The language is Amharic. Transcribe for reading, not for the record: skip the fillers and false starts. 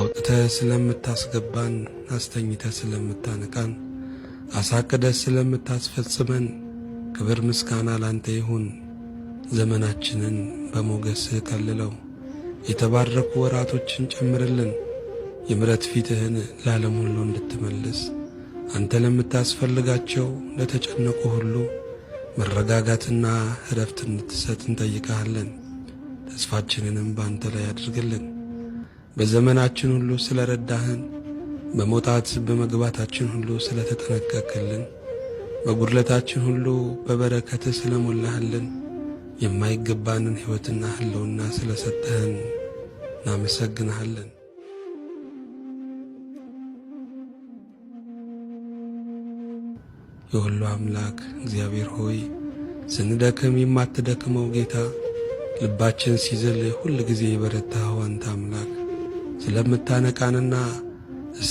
አውጥተህ ስለምታስገባን፣ አስተኝተህ ስለምታነቃን፣ አሳቅደህ ስለምታስፈጽመን ክብር ምስጋና ላንተ ይሁን። ዘመናችንን በሞገስህ ከልለው፣ የተባረኩ ወራቶችን ጨምርልን። የምሕረት ፊትህን ለዓለም ሁሉ እንድትመልስ አንተ ለምታስፈልጋቸው ለተጨነቁ ሁሉ መረጋጋትና እረፍት እንድትሰጥ እንጠይቅሃለን። ተስፋችንንም በአንተ ላይ አድርግልን። በዘመናችን ሁሉ ስለ ረዳህን፣ በመውጣት በመግባታችን ሁሉ ስለ ተጠነቀቅልን፣ በጉድለታችን ሁሉ በበረከትህ ስለ ሞላህልን፣ የማይገባንን ሕይወትና ሕልውና ስለ ሰጠህን እናመሰግንሃለን። የሁሉ አምላክ እግዚአብሔር ሆይ፣ ስንደክም የማትደክመው ጌታ፣ ልባችን ሲዝል ሁል ጊዜ የበረታኸው አንተ አምላክ ስለምታነቃንና